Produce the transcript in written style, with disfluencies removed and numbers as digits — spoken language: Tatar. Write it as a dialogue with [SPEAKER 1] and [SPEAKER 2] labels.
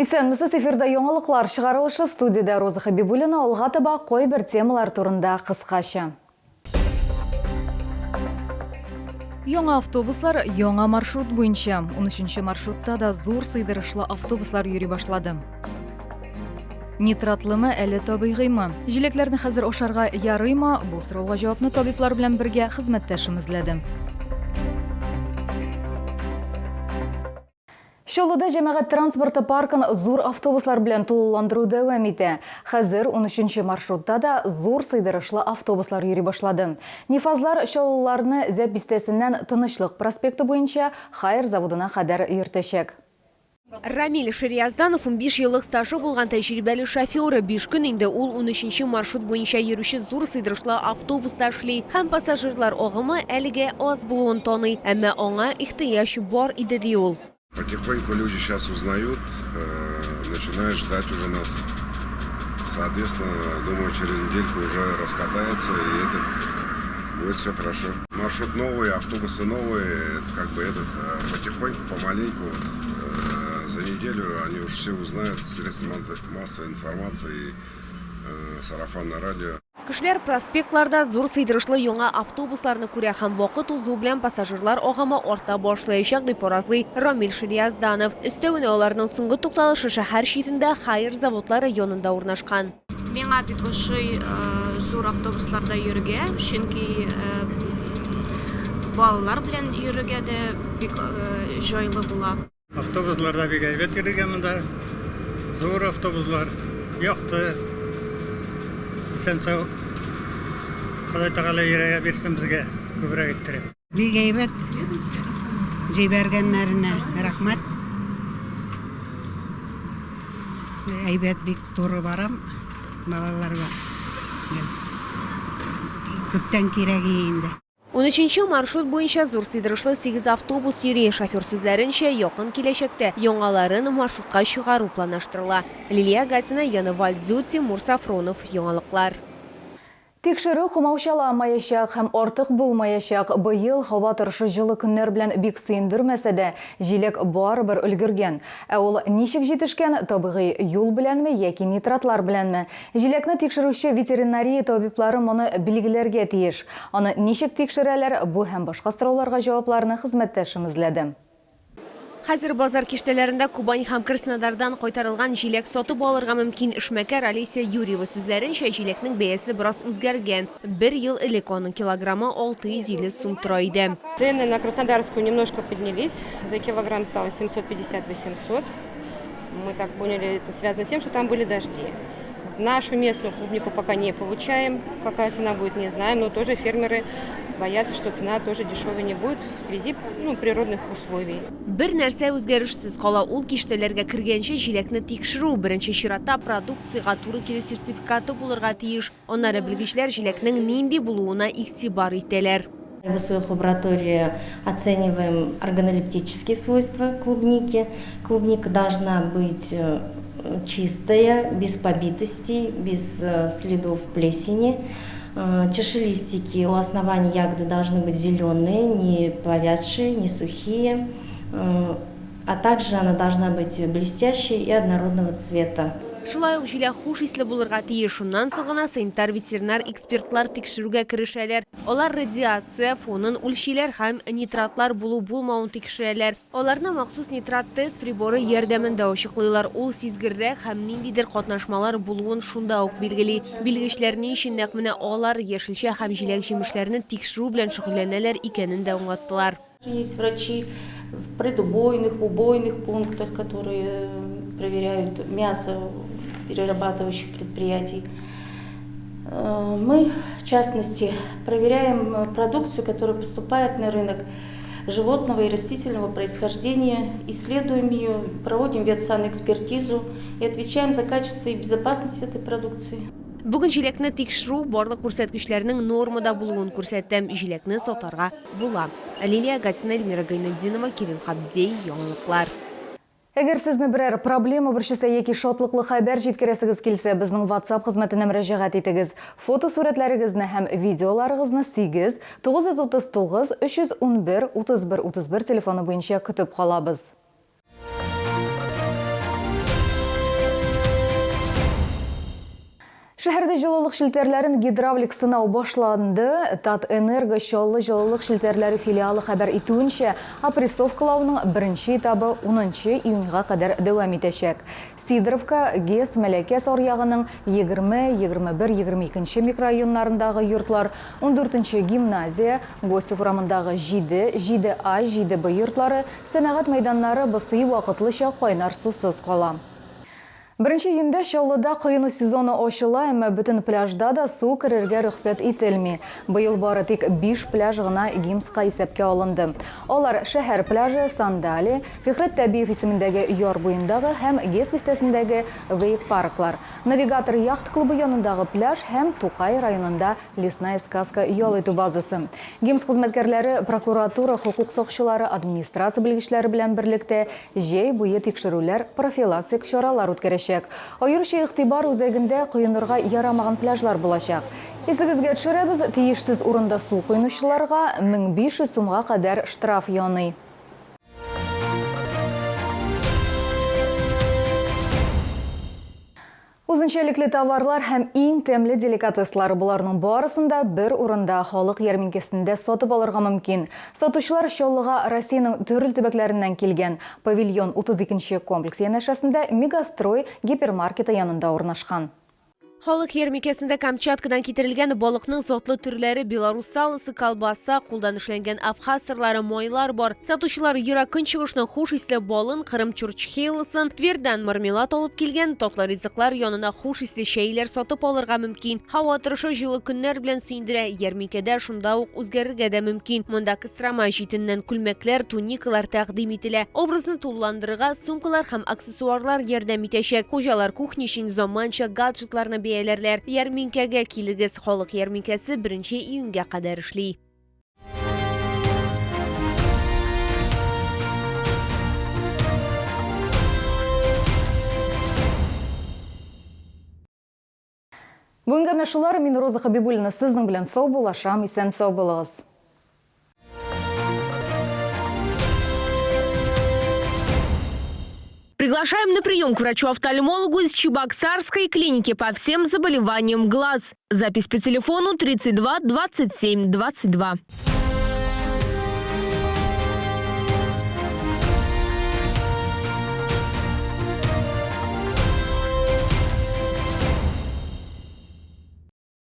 [SPEAKER 1] Исәнмесез, эфирда яңалыклар чыгарылышы, студиядә Роза Хәбибуллина, алга таба кайбер темалар турында кыскача. Яңа автобуслар яңа маршрут буенча. 13 маршрутта да зур сыйдырышлы автобуслар йөри башлады. Нитратлымы, әле табигыймы? Җиләкләрне хәзер ашарга ярыймы? Бу сорауга җавапны табиблар белән бергә хезмәттәшем эзләде. Чаллыда җәмәгать транспорты паркын зур автобуслар белән тулыландыру дәвам итә. Хәзер унөченче маршрутта да зур сыйдырышлы автобуслар йөри башлады. Нефазлар чаллыларны Зәб бистәсеннән Тынычлык проспекты буенча Хайер заводына кадәр йөртәчәк.
[SPEAKER 2] Рамил Шириязданов 15 еллык стажы булган тәҗрибәле шофер. Биш көн инде ул унөченче маршрут буенча йөрүче зур сыйдырышлы автобуста эшли һәм пассажирлар агымы әлегә аз булуын таный. Әмма аңа ихтыяҗ бар иде, ди ул.
[SPEAKER 3] Потихоньку люди сейчас узнают, э, начинают ждать уже нас. Соответственно, думаю, через недельку уже раскатается и это будет все хорошо. Маршрут новый, автобусы новые, это как бы этот, э, потихоньку, помаленьку, вот, э, за неделю они уж все узнают, средства массовой информации, сарафанное радио.
[SPEAKER 2] Кешеләр проспектларда зур сыйдырышлы яңа автобусларны күрә һәм вакыт узу белән пассажирлар агымы арта башлаячак, дип фаразлый Рамил Шириязданов. Өстәвенә, аларның соңгы тукталышы шәһәр читендә Хайер заводлары янында урнашкан.
[SPEAKER 4] Миңа бик ошый зур автобусларда йөрергә, чөнки балалар белән йөрергә дә бик җайлы була.
[SPEAKER 5] Автобусларда бик әйбәт йөрергә монда. Зур автобуслар, якты. Исән-сау. Ходай Тәгалә йөрергә бирсен безгә күбрәк иттереп.
[SPEAKER 6] Бик әйбәт җибәргәннәренә рәхмәт. Әйбәт бик туры барам балаларга. Күптән кирәк инде.
[SPEAKER 2] Унөченче маршрут буенча зур сыйдырышлы сигез автобус йөри. Шофер сүзләренчә, якын киләчәктә яңаларын маршрутка чыгару планлаштырыла. Лилия Гатина, Яна Вальдзю, Тимур Сафронов. Яңалыклар.
[SPEAKER 1] Тикшерү комаучаламаячак һәм артык булмаячак. Быел һава торышы җылы көннәр белән бик сөендермәсә дә, җиләк барыбер өлгергән. Ә ул ничек җитешкән, табигый юл беләнме яки нитратлар беләнме? Җиләкне тикшерүче ветеринария табиблары моны билгеләргә тиеш. Аны ничек тикшерәләр, бу һәм башка сорауларга җавапларны хезмәттәшем эзләде.
[SPEAKER 2] Хәзер базар киштәләрендә Кубань һәм Краснодардан кайтарылган җиләк сатып алырга мөмкин. Эшмәкәр Олеся Юрьева сүзләренчә, җиләкнең бәясе бераз үзгәргән. Бер ел элек аның килограммы 650 сум тора иде.
[SPEAKER 7] Цены на Краснодарскую немножко поднялись. За килограмм стало 750-800. Мы так поняли, это связано с тем, что там были дожди. Нашу местную клубнику пока не получаем. Какая цена будет, не знаем. Но тоже фермеры боятся, что цена тоже дешевой не будет в связи ну, природных условий.
[SPEAKER 2] Бер нәрсә үзгәрешсез кала, ул киштәләргә кергәнче җиләкне тикшерү. Беренче чиратта продукциягә туры килү сертификаты булырга тиеш. Аннары белгечләр җиләкнең нинди булуына игътибар итәләр.
[SPEAKER 8] В условиях лаборатории оцениваем органолептические свойства клубники. Клубника должна быть э, чистая, без побитостей, без э, следов плесени. Э, чашелистики у основания ягоды должны быть зеленые, не повядшие, не сухие. А также она должна быть блестящей и однородного цвета.
[SPEAKER 2] Шулай ук җиләк хуш исле булырга тиеш. Шуннан соң гына санитар-ветеринар экспертлар тикшерүгә керешәләр. Алар радиация фонын үлчиләр һәм нитратлар булу-булмавын тикшерәләр. Аларны махсус нитрат-тест приборы ярдәмендә ачыклыйлар. Ул сизгеррәк һәм ниндидер катнашмалар булуын шунда ук билгели. Белгечләр ни өчен нәкъ менә алар яшелчә һәм җиләк-җимешләрне тикшерү белән шөгыльләнәләр икәнен дә аңлаттылар.
[SPEAKER 9] Есть врачи в предубойных, в убойных пунктах, которые проверяют мясо перерабатывающих предприятий. Э, мы, в частности, проверяем продукцию, которая поступает на рынок животного и растительного происхождения, исследуем ее, проводим ветсанэкспертизу и отвечаем за качество и безопасность этой продукции.
[SPEAKER 2] Бүген җиләкне тикшерү барлык күрсәткечләрнең нормада булуын күрсәтә. Җиләкне сатарга була. Лилия Гатина, Эльмира Гайнетдинова, Кирилл Хабзей, Яңалыклар.
[SPEAKER 1] Әгәр сезне берәр проблема борчыса яки шатлыклы хәбәр җиткерәсегез килсә, безнең WhatsApp хезмәтенә мөрәҗәгать итегез. Фотосурәтләрегезне һәм видеоларыгызны 8 939 311 31 31 телефоны буенча көтеп калабыз. Шәһәрдә җылылык челтәрләрен гидравлик сынау башланды. Татэнерго Чаллы җылылык челтәрләре филиалы хәбәр итүенчә, опрессовкалауның беренче этабы унынчы июньгә кадәр дәвам итәчәк. Сидоровка, ГЭС, Мәләкәс аръягының 20, 21, 22 нче микрорайоннарындагы йортлар, ундүртенче гимназия, Гостев урамындагы җиде, 7А, 7Б йортлары, сәнәгать мәйданнары БСИ вакытлыча кайнар сусыз кала. Беренче июньдә Чаллыда коену сезоны ачыла, әмма бөтен пляжда да су керергә рөхсәт ителми. Быел бары тик биш пляж гына ГИМСка исәпкә алынды. Алар, шәһәр пляжы, Сандали, Фихрәт Тәбиев исемендәге яр буендагы һәм ГЭС бистәсендәге вейк-парклар, Навигатор яхт-клубы янындагы пляж һәм Тукай районында Лесная сказка ял итү базасы. ГИМС хезмәткәрләре прокуратура, хокук сакчылары, администрация белгечләре белән берлектә җәй буе тикшерүләр, профилактик чаралар үткәрәчәк. Аеруча игътибар үзәгендә коенырга ярамаган пляжлар булачак. Исегезгә төшерәбез, тиешсез урында су коенучыларга 1500 сумга кадәр штраф яный. Үзенчәлекле товарлар һәм иң тәмле деликатеслар, боларның барысын да бер урында, халык ярминкәсендә сатып алырга мөмкин. Сатучылар Чаллыга Россиянең төрле төбәкләреннән килгән. Павильон 32 нче комплекс янәшәсендә Мегастрой гипермаркеты янында урнашкан.
[SPEAKER 2] Халык ярминкәсендә Камчаткадан китерелгән балыкның затлы төрләре, белорус салосы, колбаса, кулдан эшләнгән абхаз сырлары, майлар бар. Сатучылар Ерак Көнчыгышның хуш исле балын, Кырым чурчхелласын, Тверьдан мармелад алып килгән, татлы ризыклар янына хуш исле чәйләр сатып алырга мөмкин. Һава торышы җылы көннәр белән сөендерә, ярминкәдә шунда ук үзгәрергә дә мөмкин. Монда Кострома җитеннән күлмәкләр, туникалар тәкъдим ителә. Образны тулыландырырга сумкалар һәм аксессуарлар ярдәм итәчәк. Хуҗалар кухня өчен заманча гаджетларны бәяләрләр. Ярминкәгә килегез! Халык ярминкәсе беренче июньгә кадәр эшли.
[SPEAKER 1] Бүгенгә менә шулар. Мин Роза Хабибуллина сезнең белән саубуллашам. Исән-сау булыгыз.
[SPEAKER 2] Приглашаем на прием к врачу-офтальмологу из Чебоксарской клиники по всем заболеваниям глаз. Запись по телефону 32 27 22.